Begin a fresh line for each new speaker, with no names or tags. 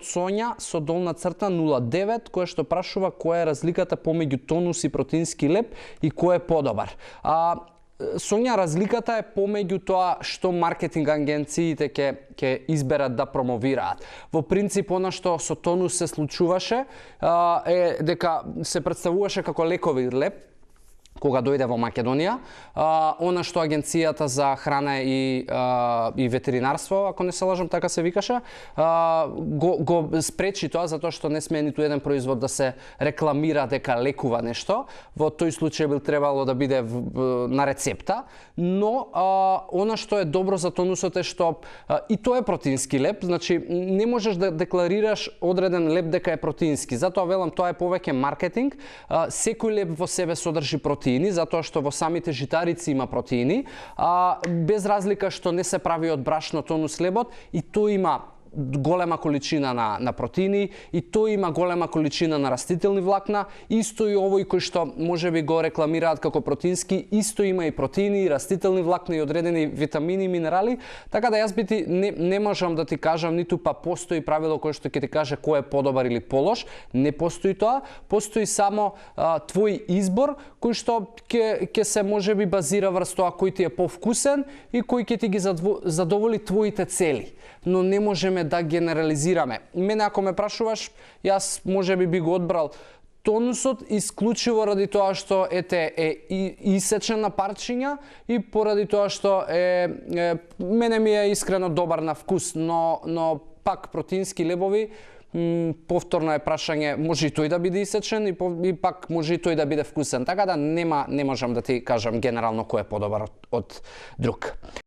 Сонја со долна црта 09 која што прашува која е разликата помеѓу тонус и протеински леп и кој е подобар. Сонја, разликата е помеѓу тоа што маркетинг агенциите ќе изберат да промовираат. Во принцип, она што со тонус се случуваше е дека се представуваше како лекови леп кога дојде во Македонија. Она што Агенцијата за храна и ветеринарство, ако не се лажам, така се викаше, го спречи тоа затоа што не смее ниту еден производ да се рекламира дека лекува нешто. Во тој случај би требало да биде на рецепта, но она што е добро за тонусот е што и тоа е протеински леп, значи не можеш да декларираш одреден леп дека е протеински. Затоа велам, тоа е повеќе маркетинг. Секој леп во себе содржи протеини, затоа што во самите житарици има протеини, без разлика што не се прави од брашно тонус лебот, и тој има голема количина на протеини, и тој има голема количина на растителни влакна. Исто и овој кој што можеби го рекламираат како протеински, исто има и протеини, и растителни влакна, и одредени витамини и минерали. Така да јас не можам да ти кажам, ниту па постои правило кој што ќе ти каже кој е подобар или полош. Не постои тоа. Постои само твој избор кој што ќе се можеби базира врз тоа кој ти е повкусен и кој ќе ти ги задоволи твоите цели. Но не можеме да генерализираме. Мене ако ме прашуваш, јас можеби би го одбрал тонусот исклучиво ради тоа што е исечен на парчиња и поради тоа што мене ми е искрено добар на вкус, но пак протеински лебови, повторно е прашање, може и тој да биде исечен и пак може и тој да биде вкусен. Така да не можам да ти кажам генерално кој е подобар од друг.